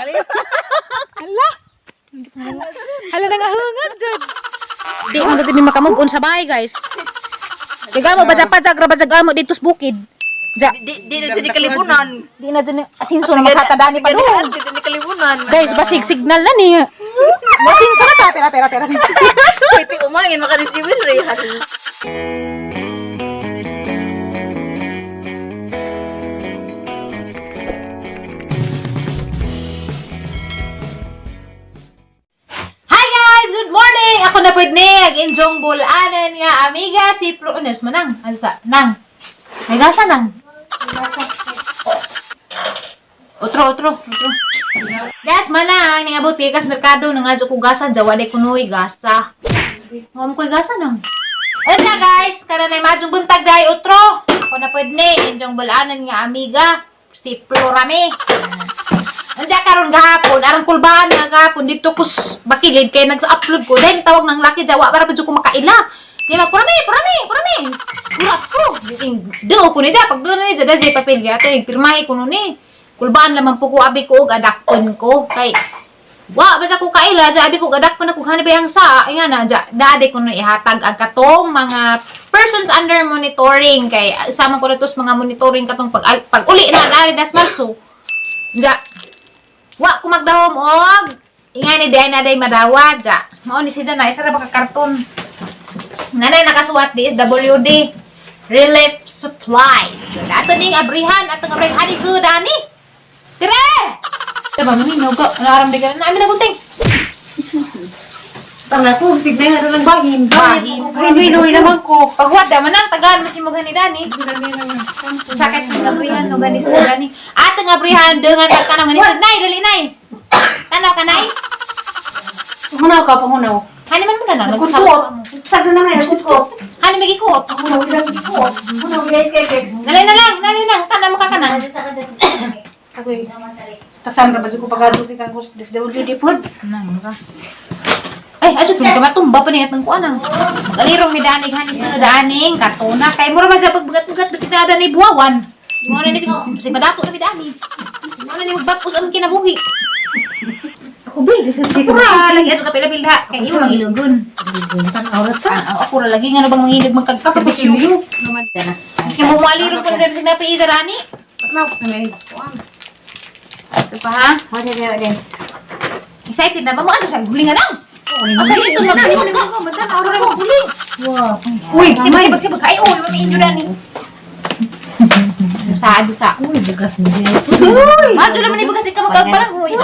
Hala. Hala nangahungag jud. Di man gud ni makamove on sa bahay, guys. Kaya mo bajag-bajag ra bajag amo dito sa bukid. Ja, Di di na dyan kalibunan. di na dyan asinso na makatadani pa doon. Di na kalibunan. Guys, basig signal na ni. Masinso na ta, pera pera pera. Pwede umangin makareceive rin. Hi guys! Good morning! Ako na pwede ni, ang inyong bulanan nga amiga, si Pro... Ano, manang? Ano sa? Nang. May gasa, nang. Otro, otro, otro. Gas manang, ningabot kay kas merkado, nangadyo ko gasa, jawa day kunoy, gasa. Ngam ko'y gasa, nang. Ano na guys, kada na madyong buntag day, otro. Ako na pwede ni, inyong bulanan nga amiga, si Florame. Nandiya karon gahapon, arang kulbahan nga gahapon dito ko bakilid kay nag-upload ko. Dahil tawag ng laki jawa para pa ko makaila. Di ba purami, purami, purami. Kurat ko. Do ko ni ja pag do na ni ja dajay papel gyate pirmahi ko nun ni. Kulbaan lamang po ko abi ko og adakon ko kay wa ba ko kaila ja abi ko og adakon ako hanip ang sa ay nga na ja dade ko no ihatag ang katong mga persons under monitoring kay sama ko na to sa mga monitoring katong pag pag uli na ari das Marso. Ja, wa ko magdahom og ingani di ay naday madawa ja. Mao ni siya na isa ra ba ka karton. Nanay nakasuwat DSWD Relief Supplies. Ato ning abrihan, atong abrihan ani sudani. Dire! Diba, maminaw ka. Naram di ka na. Amin na gunting. Tanga ko, signal na lang bahin. Bahin. Hinoy naman ko. Pagwat da manang tagaan mas imong hani dani. Sakit sa abrihan no gani sudani. Atong abrihan dengan tanaw ngani sud nay dali nay. Tanaw ka nay. Pangunaw ka, pangunaw. Hani man mo na lang Nagkutkot. Sagdo naman, nagkutkot. Hani magikuot. Pangunaw, nagkutkot. Pangunaw, guys, guys. Dali na lang, dali lang. Tanaw mo ka kana. Agoy. Tasan ra ba ko pagado kang DSWD pod? Nang ka. Ay, adyo pud ka matumba pa niya atong kuan ang. Magalirong mi danig hani sa daning kartona kay mura man sa pagbugat-bugat bisig na ni buwawan. Mo na ni bisig madato na mi dani. Mo na ni magbakos ang kinabuhi. Ako ba, Ako ra lagi adto ka pila-pila kay imo mangilugon. Ah, ako ra lagi ngano bang mangilog magkag-servisyo. Sige mo malirong po na sa bisig na piisa dani. Patnaw ko sa may kuan. So pa ha? Excited na ba mo ano sa gulingan lang? Asa dito magbuot ka? Ako ra guling. Uy, Uy, sibag sibag ay uy, wala inyo dani. Dusa, dusa. Uy, bugas mo din. Uy! Madyo naman ibugas ikaw magkagparang. Uy!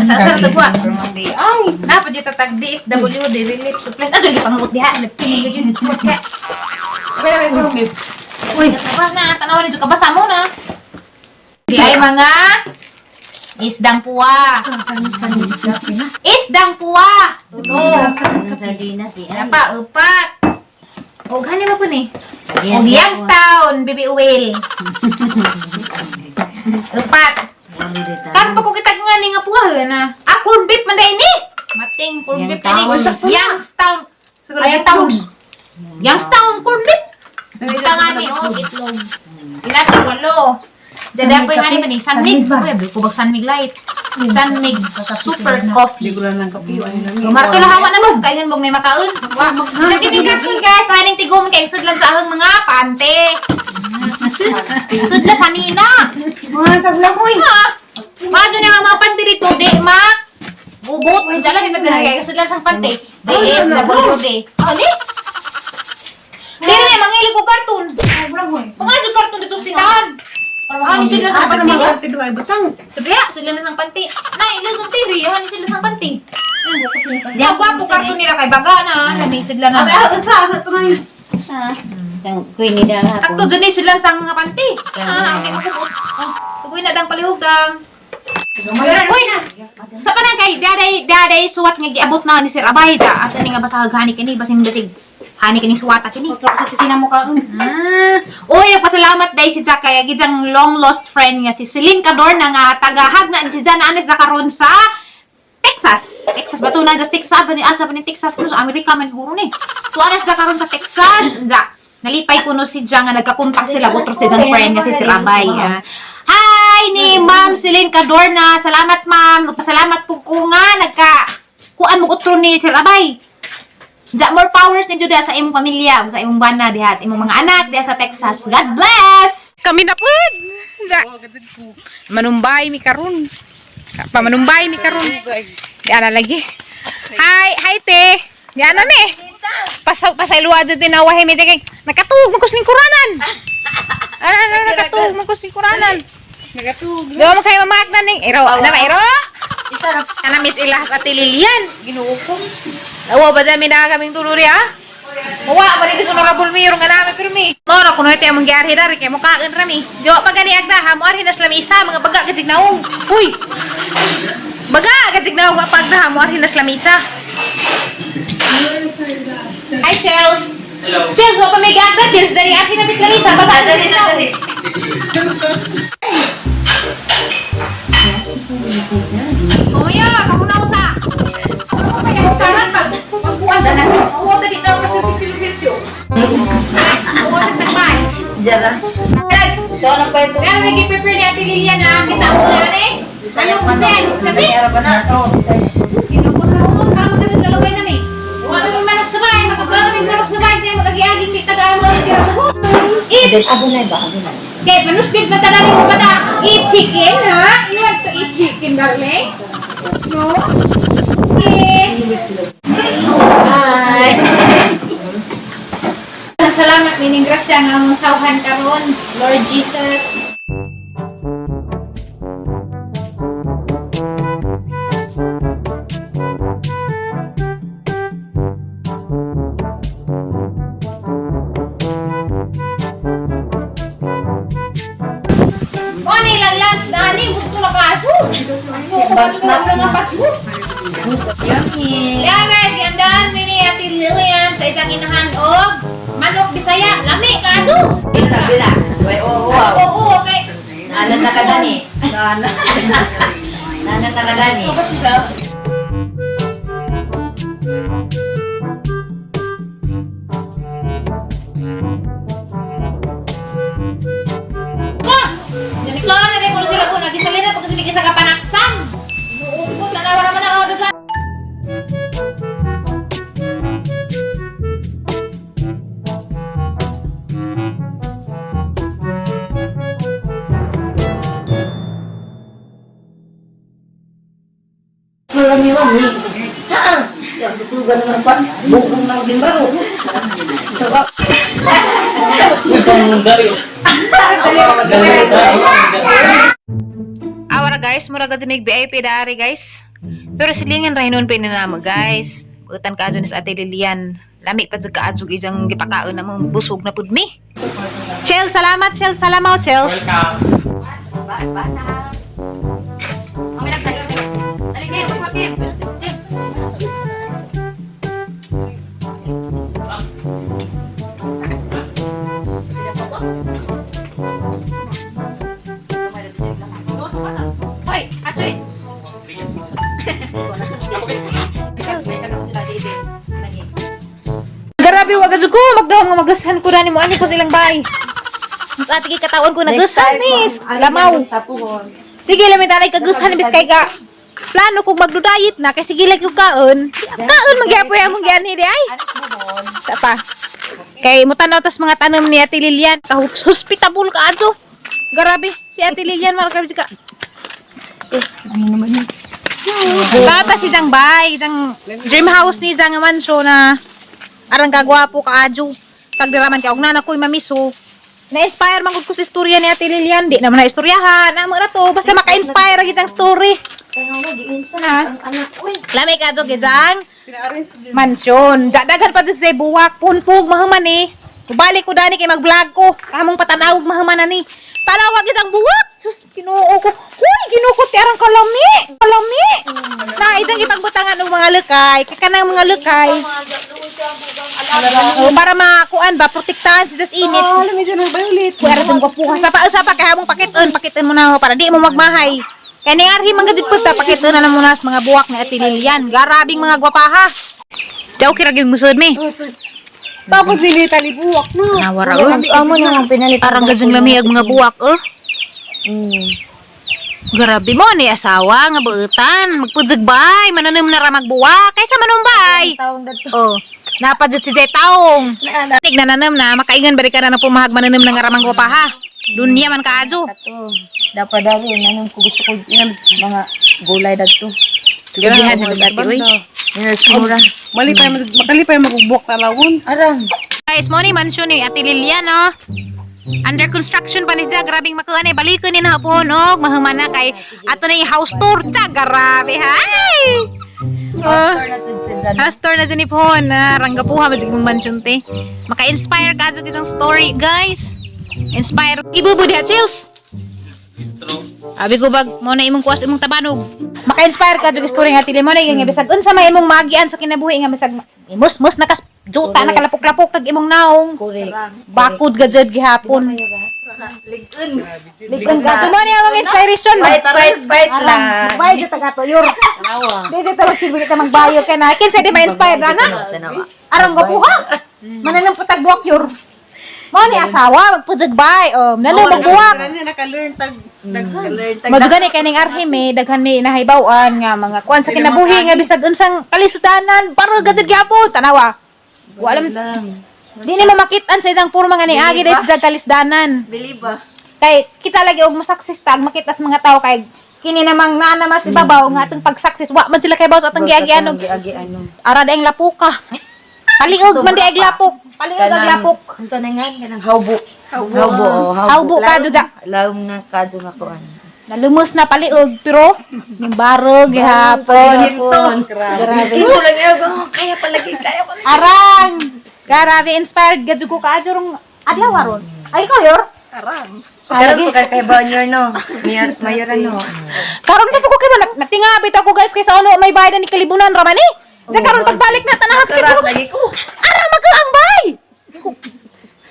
Sa sa tagwa. Ay, Napa di tatag DSWD Relief Supplies. Adto gi panguot diha. Nagtingin gyud yun. Pero pero pero. Uy, tanawa na, tanawa na jud kabasa mo na. Di ay mga isdang puwa. Isdang puwa. Tulo. Sardinas di Ano pa, upat. Og hani ba po ni? Og Youngstown, Baby Will. Upat. Kan pa ko kita nga ni nga puha na. Ah, corn beef man dai ni. Mating corn beef ni. Youngstown. Ay, tawag. Youngstown corn beef. Basta nga ni, oh, itlog. Ilan, walo. Diyan po yung hani man ni. Sanmig. Uy, kubag Sanmig light. Sanmig super coffee. Di ko lang ng kape. Ano lang. Marto lang hawa na mo, kaingan mo na makaon. Wa, nagkinig guys, aning tigom kay sudlan sa ahang mga pante. Sudla sa nina. Mga tagla ko eh. Ha? Madyo na nga mga pante dito, di ma. Bubot, dala may pagdala kay sudlan sang pante. D S W D. Ali? Dili na mangilig ko karton. Mga jud karton dito sa tindahan. Ani sudlan sang pante. Ay, butang. Sabi ha, sudlan sang pante. Nay, lugong tiri, ani sudlan sang pante. Di gwapo karton nila kay baga na, lami sudlan na. Ay, usa, usa ito na yun. Takto dyan eh, sila sa mga panty. Ah, okay, makukuot. Oh, tugoy na dang palihog dang. Uy! Sa pa kay daday daday suwat nga giabot na ni Sir Abay ja. Asa ni nga basahag hani kini basin basig hani kini suwata kini. Kasi na mukha. Ah. Uy, nagpasalamat day si Jack kay gijang long lost friend nga si Celine Cadorna nga tagahag na ni si Jan Anes na karon sa Texas. Texas ba to na sa Texas ba ni asa ba ni Texas no sa Amerika man siguro ni. So anas na karon sa Texas. Ja. Nalipay kuno si Jan nga nagkakontak sila otro si Jan friend nga si Sir Abay. Ah. Hi! balay ni Ma'am Celine Cadorna. Salamat, ma'am. Nagpasalamat po ko nga nagka kuan mo utro ni Sir Abay. Ja, more powers ninyo diha sa imong pamilya, sa imong bana diha, sa imong mga anak diha sa Texas. God bless. Kami na pud. Ja. Manumbay mi karon. Pamanumbay mi karon. Di ana lagi. Hi, hi te. Di ana mi. Pasaw pasayloa jud din awahe mi kay nakatuog man ko sa lingkuranan. Ana ana nakatuog man ko sa lingkuranan. Nagatug. Di mo kayo mamakna ning iro. Ana ba iro? Ana Miss Ilas at Lilian. Ginoo ko. Awa ba dyan, may na kaming tuluri ah? Uwa, mali bis honorable mayor nga namin pero mi. Mora kuno ite among giarhi dari kay mukaon ra mi. Diwa pa gani agda ha mo arhi nas lamisa mga baga kajig naong. Uy. Baga kajig naong wa pagda ha mo arhi nas lamisa. Hi Chels. Hello. Chels, wa pa may giagda Chels dari arhi na bis lamisa baga kajig naong. Oh ya, kamu na usa. Kaya taran pag pagkuan na. Oo, dali daw kasi servisyo. Oo, nagtagmay. Jara. Guys, Ito na pa ito. kaya nag-prepare ni Ate Lilian na kita mo na eh. Anong sen? Sabi? pa na. Kinuko sa rumot, para magkasag galaway na mi. Wala mo manok sa bahay, makaklaro may manok sa bahay, kaya mag-agi-agi kita tagaan mo rin Eat! Adunay ba? Adunay. Okay, manusbit ba tanan mo bata? Eat chicken, ha? You want to eat chicken, darling? No? Okay. Hi. Salamat mining grasya nga among sawhan karon, Lord Jesus. O ni lang lunch na ni gusto na kaso. So, Bounce kung back nga na. Pasko. Yummy. Kaya guys, gandaan mi ni Ate Lilian sa isang inahan og manok Bisaya. Lami kaso. Bila. Way oo wow. Oo, okay. Nanan na kadani. Nana. Nanan na kadani. Ko! Ganito na rin ko sila ko nagisali na pag sumigi sa kapanaksan. Ginoo ko, tanawa naman ang order. Marami mami. Saan? Gusto naman pa. Bukong na din baro. Awara guys, mura gud mig VIP dari guys. Pero silingan ra hinon pa ni namo guys. Utan ka ni sa Ate Lilian. Lami pa jud kaadjog ijang gipakaon namong busog na pud mi. Chel, salamat Chel, salamat Chel. Welcome. Hoy, achoy. Grabe wag jud ko magdahom nga magusahan ko nani mo ani ko silang bay. Mas ate kay katawan ko nagusahan miss. Lamaw. Sige lami tanay kagusahan bis kay ka. Plano kog magdudayit na kay sige lang ko kaon. Kaon magyapoy among gianhi di ay. Sa pa. Kay mutanaw tas mga tanom ni Ate Lilian, ka hospitable ka adto. Grabe si Ate Lilian marakabi ka. Bata si Jang Bay, Jang dream house ni Jang Manso na arang kagwapo kaadyo. Pagdiraman ka og nana ko'y mamiso. Na-inspire man gud ko sa istorya ni Ate Lilian, di naman na istoryahan. Amo ra to, basta maka-inspire ang itang story. Ha? Lami ka do gijang mansyon. Ja daghan pa sa buwak, punpog mahuman eh. Balik ko dani kay mag-vlog ko. Among patanawog mahuman ani. Tanawag isang buwak. Sus, Ginoo ko. Huy, Ginoo ko ti arang kalami. Kalami. Na itang ipagbutangan og mga lekay, kay kanang mga lekay. Oh, para makuan ba protektahan sa das init. Ah, alam mo dyan ang violet. Kuya ra tong gwapuha. Sa pa kay among pakiton, pakiton mo na ho, para di mo magmahay. Kay ni Arhi man gud po ta pakiton na muna sa mga buwak ni Ate Lilian. Garabing mga gwapaha. Daw kira gyud musod mi. Tapos dili talibuwak no. Nawara oy. Amo na ang pinalit. Arang gud lami ang mga buwak oh. Mm. Grabe mo ni asawa nga buutan. Magpudzag bay, mananim na ra magbuwa kaysa manumbay. Taong dadto. Oh, napadjud si Jay taong. Naana. Tig nananam na makaingan bari ka na ng pumahag mananim na nga ramang pa ha. Dunya man kaadyo. Kato. Dapat dari nanong ko gusto ko yan, mga gulay dadto. Gihan sa dati oy. Yes, mura. Malipay makalipay magugbok talawon. Arang. Guys, mo ni mansion ni Ate Lilian no. Under construction pa ni siya, grabing makuha ni balikon ni na po no, mahumana kay ato na yung house tour ta, grabe hay. Oh. House tour na dyan ni Pohon, na ranggapuha ba mong mansion te. Maka-inspire ka dyan isang story, guys. Inspire. Ibubo diha, Chills. Abi ko bag mo na imong kuwas imong tabanog. Maka-inspire ka jud story nga tili mo na nga bisag unsa may imong maagian sa kinabuhi nga bisag mus nakas juta nakalapok-lapok nag imong naong. Correct. Bakod ga jud gihapon. Ligun. Likon ka mo niya mga inspiration. Fight, fight, fight lang. Bayad jud taga toyor. Di jud ta magsilbi ka magbayo kay na kinsa di ma-inspire na na. Tanawa. Arang gapuha. Mananong putag buwak yor. Mo ni asawa magpujagbay. Oh, nalo magbuwak. Naka-learn tag nag-learn tag. Madugani kay ning arhim eh, daghan may nahibaw-an nga mga kuan sa kinabuhi nga bisag unsang kalisutanan, baro gajud gyapon tanawa. Wala man lang. di nimo makit-an sa isang puro mga niagi dahil sa kalisdanan. Believe. Kay kita lagi og mo-success tag makita sa mga tao kay kini namang naa naman sa ibabaw nga atong pag-success wa man sila kay baw sa atong giagian og Giagi ano. ara daing lapuka. Paliog man di ag lapok. Paliog ag lapok. Unsa na nga kanang hawbo. Hawbo. Oh, Hawbo ka jud. Lawom nga kadyo nga kuan. Nalumos na paliog pero nimbarog gihapon. Grabe. Ito lang oh, kaya palagi, kaya pa. Arang! Grabe, inspired ka ko ka rong adlaw aron. Ay ikaw yor. Arang. Karon ko kay kay Bonyor no. Mayor mayor ano. Karon pa ko kay man natingabit ako guys kay sa ano may bayad ni kalibunan ra man eh. Sa karon pagbalik na tanahap kay Karat lagi ko. Arang magaang bay.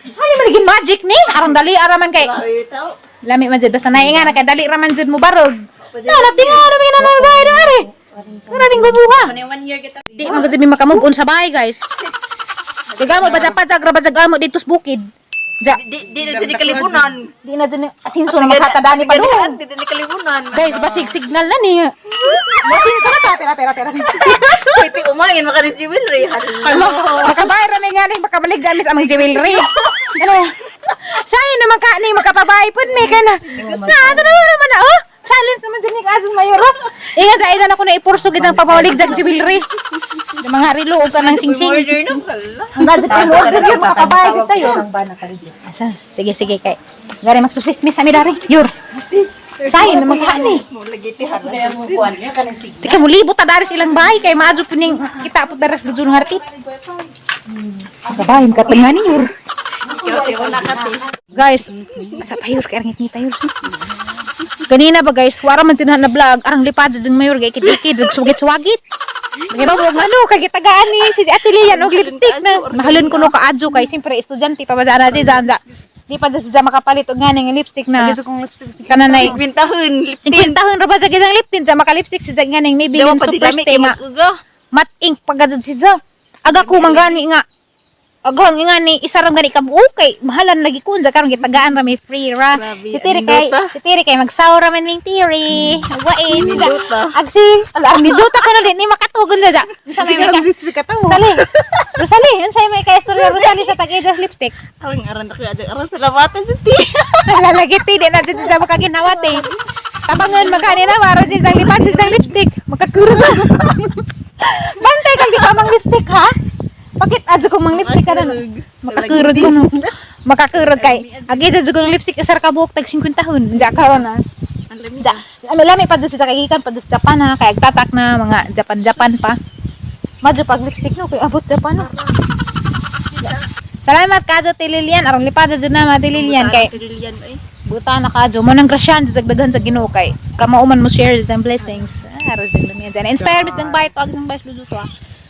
Ay man naging magic ni. Arang dali ara man kay Grabe tao. lami man jud basta nainga na kay dali ra man jud mo barog. Na natinga ra man na may bayad are. Maraming gubuha. One year kita. Di man gud mi makamove on sa bahay guys. Kay mo bajag-bajag ra bajag amo dito sa bukid. Ja, Di di na dyan kalibunan. di na dyan asinso na makatadani pa doon. Di na kalibunan. Guys, basig signal na niya. Masinso na ta, pera, pera, pera. Pwede umangin maka ni jewelry. Makabayar na nga ni, makabalik gamis amang jewelry. Ano? Sayo naman ka ni, makapabay po ni, kaya na. Sa, ano naman na, oh? Challenge naman dyan ni Kaasong Mayor, oh. Ingat sa ilan ako na ipurso kitang pabalik jag jewelry. Yung mga rilo, o ka ng singsing. Order no. Ang gadget yung order yun, makapabay dito yun. Asa? Sige, sige, kay. Gari magsusismis sa dari. Yur. Sayo naman ka ni. Mo lagi ti harap. Tika mo ta dari silang bahay kay maadyo puning kita po daras luzon nga artit. Kabahin ka ni yur. Guys, sa payor kay arangit ni tayo. Kanina ba guys, wara man sila na vlog, arang lipad sa mayor kay kid-kid, sugit-suwagit. Mga ba ano kay gitagaan ni si Ate Lian og lipstick na mahalon ko no kaadyo kay siyempre estudyante pa ba na si Zanza. Di pa siya makapalit og nganing lipstick na kong lipstick. kananay. Kwintahon. 50 ra ba sa gisang lip tint sa maka-lipstick si Zag nga ning Maybelline Super Stay nga matte ink pagka si Zag. Aga ko man gani nga. Aghang nga ni isa ra gani ka okay, mahalan lagi ko unsa karon gitagaan ra may free ra. Grabe, Si Tiri kay nindota. si Tiri kay magsaw ra man ming Tiri. Wain si Zag. Nindota. Agsi, ala ang nindota ko na din ni makatugon sa Zag. Unsa may may ka? Si katawo. Sali. Rosalie, unsa may ka istorya Rosalie sa tag-ega lipstick? Arang aran na kuya arang salamatan sa ti. Lalagit di na dyan sa makaginawat eh. Tabangan magkani na, mara dyan sa lipan, dyan sa lipstick. Makakuro na. Bantay kang di pa mang lipstick ha? Bakit adyo kong mang lipstick ka na? Makakurog ko no. Makakurog kay. Agi dyan kong lipstick isar ka buhok tag 50 tahon. Diya karon na. Ang lami. Diya. Ano lami pa dyan sa kagikan pa dyan sa Japan ha. Kay agtatak na mga Japan Japan pa. Madyo pag lipstick no kay abot Japan no. Salamat kadyo Tililian. Aron lipad dyan na mga Tililian kay Tililian ay. buta na ka mo nang grasyan dagdagan sa Ginoo kay kamauman mo share ang blessings. Ah, aron jud lang yan dyan. Inspire mis ng bay tuag ng bay luzo ah.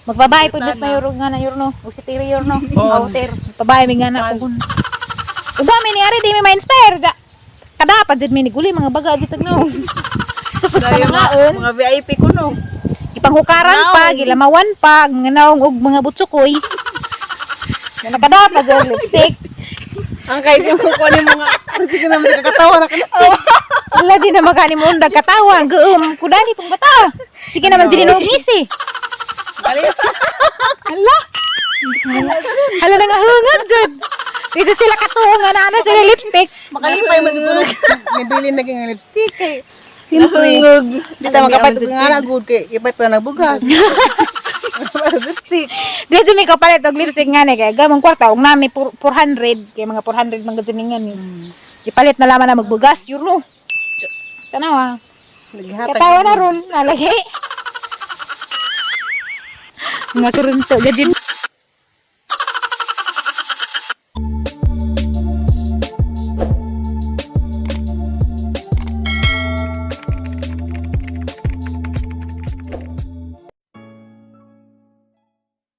Magbabay pud mis mayor nga na yorno o si Tiri yorno. Outer. Pabay mi nga na kung Uga mi ni ari di mi ma-inspire ja. Kada pa jud mi ni guli mga baga jud tagnaw. Supot pa Tayo nangaon. mga VIP ko no. Ipanghukaran pa, gilamawan pa, mga naong og mga butsukoy. Na nakada pa jud lipstick. Ang kahit yung kukuha ni mga sige naman kakatawa na kanista. Ala di na magani mo undag katawa. Guom kudani pong bata. Sige naman dili no ngisi. Ala. Ala nang ahungag jud. Dito sila katuo nga na sila lipstick. Makalipay man siguro. Nabili na kay lipstick kay. Simple. Di ta makapalit og nga good kay ipat pa na bugas. Lipstick. Dito may kapalit og lipstick nga ni kay gamong kwarta og nami 400 kay mga 400 man gud nga ni. Ipalit na laman na magbugas yun no. Tanawa. Naghatag. Katawa na ron, nalagi. Nga karunto, gajin.